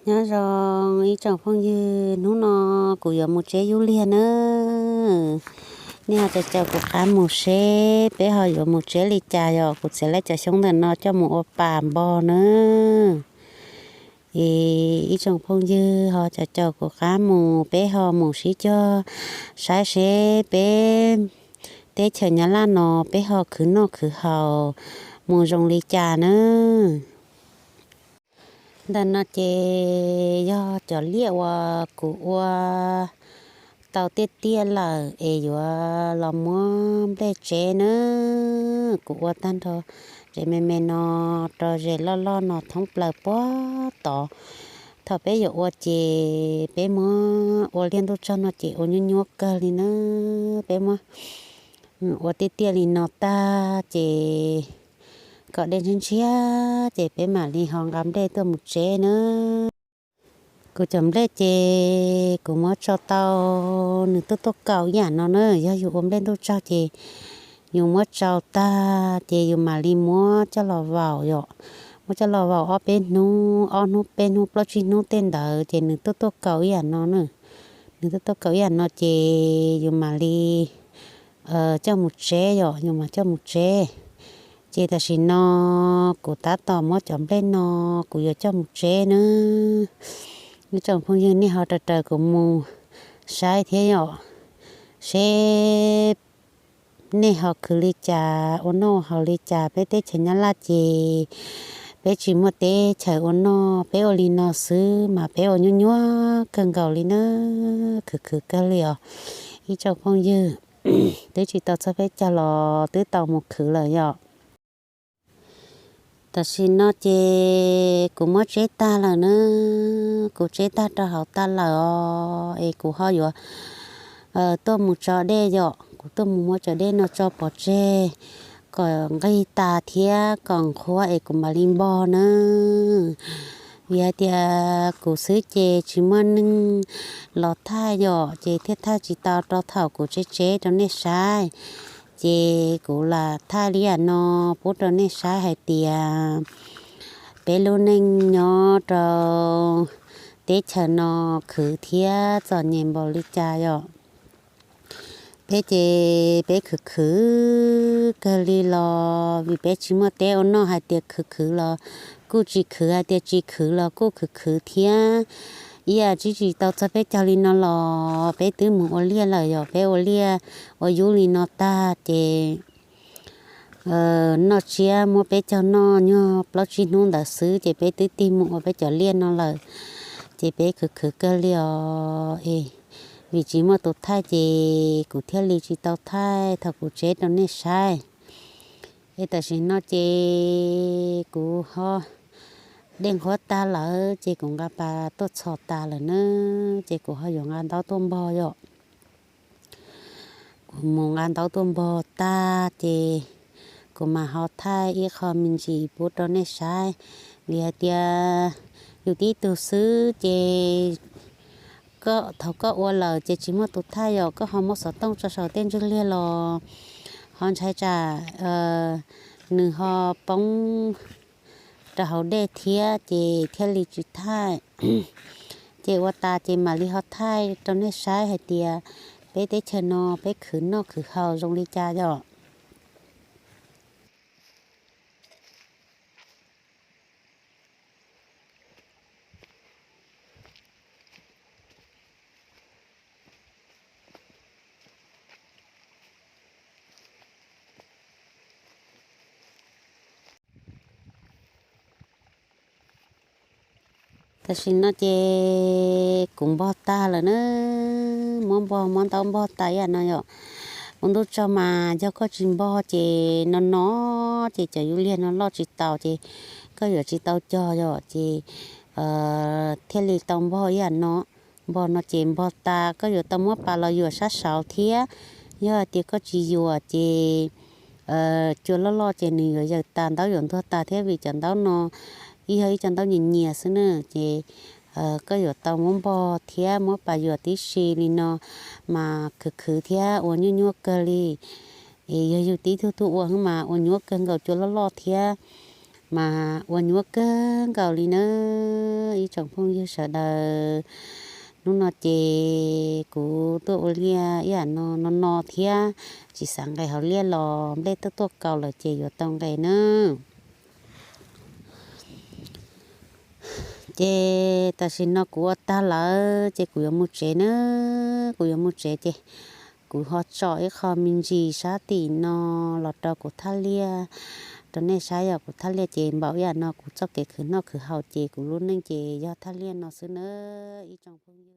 Nyob zoo ib tsoom phooj ywg, hnub no kuv yuav mus tseb yub liag nawb. Nej ho caum caum kuv qab mus seb peb ho yuav mus tseb li cas yom. Kuv txiav lawv cov xyoob ntawm no coj mus ua pas npog nawb. Es ib tsoom phooj ywg ho caum caum kuv qab mus, peb ho mus sib cog saib seb peb teb chaws Nyab Laj no peb ho khwv noj khwv haus mus zoo li cas nawb. Ntawm no ces yog cov liaj uas kuv ua tau tiaj tiaj lawm es yuav los muab nplej tseb nawb. Kuv ua tag nrho zes me me no rau zes loj loj no thoob plaws puag tod. Thaum peb yuav ua ces peb muab ua liaj ntuj tsaug no ces ua nyuab nyuab kawg li nawb. Peb muab ua tiaj tiaj li no tag ces kom dej ntshiab ntshiab ces peb mam li ho nqa nplej tuaj mus tseb nawb. Kuv cov nplej ces kuv muab tsau tau, nws tuaj tuaj kaus ib yam no na. Yog yus ua nplej ntuj tsaug ces yus muab tsau tag ces yus mam li muab coj los vaum yom. Muab coj los vaum ob peb hnub, ob hnub peb hnub plaub tsib hnub tej ntawd ces nws tuaj tuaj kaus ib yam no na. Nws tuaj tuaj kaus ib yam no ces yus mam li coj mus tseb yom, yus mam coj mus tseb. Ces tam sim no kuv tab tom muab cov nplej no kuv yuav coj mus tseb nawb. Ib tsoom phooj ywg, nej ho raws raws kuv mus saib thiab yom, seb nej ho khwv li cas, ua noj ua haus li cas. Peb teb chaws Nyab Laj ces peb tsis muaj teb chaws ua noj, peb ua li no xwb mas peb ua nyuab nyuab kawg nkaus li na, khwv khwv kawg li os. Ib tsoom phooj ywg, twb tsis tau txog peb caug los twb tau mus khwv lawm yom. Tam sim no ces kuv muab tseb tag lawm na, kuv tseb tag rau hauv tag lawm os, es kuv ho yuav tuaj mus tso dej yom. Kuv tuaj mus muab cov dej no tso pov tseg kom nqig tas thiab kom nqhuav es kuv mam li npog na. Vim hais tias kuv xwb ces tsis muaj neeg los thaij yom, ces thiaj thaij tsis tau rau thaum kuv tseb tseb rau nej saib. Ces kuv lam thaij li yam no pub rau nej saib hais tias peb lub neej nyob rau teb chaws no khwv thiab txom nyem npaum li cas yom. Peb ces peb khwv khwv kawg li los vim peb tsis muaj teb ua noj, hais tias khwv khwv los kuj tsis khwv, hais tias tsis khwv los kuj khwv khwv thiab. Ib yam tsis tsis tau txog peb caug li no los peb twb mus ua liaj lawm yom. Peb ua liaj ua yub li no tag ces noj tsiab muab peb caug noj nyuag plaub tsib hnub ntawd xwb ces peb twb tig mus ua peb cov liaj no lawm. Ces peb khwv khwv kawg li os. Es vim tsis muaj tus thaij ces kuv thiaj li tsis tau thaij thaum kuv tseb rau nej saib. Es tam sim no ces kuv ho dej nqhuab tag lawm ces kuv nqa pas tuaj txhos tas lawm na, ces kuv ho yuav nqa ntaub tuaj npog yom. Kuv mus nqa ntaub tuaj npog tag ces kuv mam ho thaij ib qho me ntsis pub rau nej saib. Vim hais tias yus tib tug xwb ces thaum koj ua lawm ces tsis muaj tus thaij yom, koj ho muab xov tooj tso saum tej ntswg liag los ho ntshai tsam nws ho poob rau hauv dej thiab ces thiaj li tsis thaij. Ces ua tas ces mam li ho thaij rau nej saib hais tias peb teb chaws no peb khwv noj khwv haus zoo li cas yom. Tam sim no ces kuv npog tag lawm na, muab npog muab ntaub npog tas ib yam no yom. Ua ntuj tsaug mas yog koj tsis npog ces no no ces cov yub liag no loj tsis taus ces koj yuav tsis tau cog yom, ces thiaj li tau npog ib yam no. Npog no ces npog tas koj yuav tau muab pas los yuam sab saud thiab. Yog hais tias koj tsis yuam ces cua loj loj ces nws yuav yaws tas, ntaub yuav ntuag tas thiab vim cov ntaub no ib yog ib co ntaub nyias nyias xwb na. Ces koj yuav tau muab npog thiab muab pas yuam tib si li no mas khwv khwv thiab ua nyuaj nyuaj kawg li. Es yog yus tib tug tuaj ua mas ua nyuaj kawg nkaus, cua loj loj thiab mas ua nyuaj kawg nkaus li nawb ib tsoom phooj ywg sawv daws. Hnub no ces kuv tuaj ua liaj ib yam no no no thiab, tsis xav nqes hauv liaj los nplej tuaj tuaj kaus lawm ces yuav tau nqes nawb. Ces tam sim no kuv ua tag lawm ces kuv yuav mus tsev nawb, kuv yuav mus tsev ces kuv ho tsom ib qho me ntsis sab tim no los rau kuv thaj liaj rau nej saib. Yog kuv thaj liaj ces npaum ib yam no, kuv txoj kev khwv noj khwv haus ces kuv lub neej ces yog thaj liaj no xwb nawb ib tsoom phooj ywg.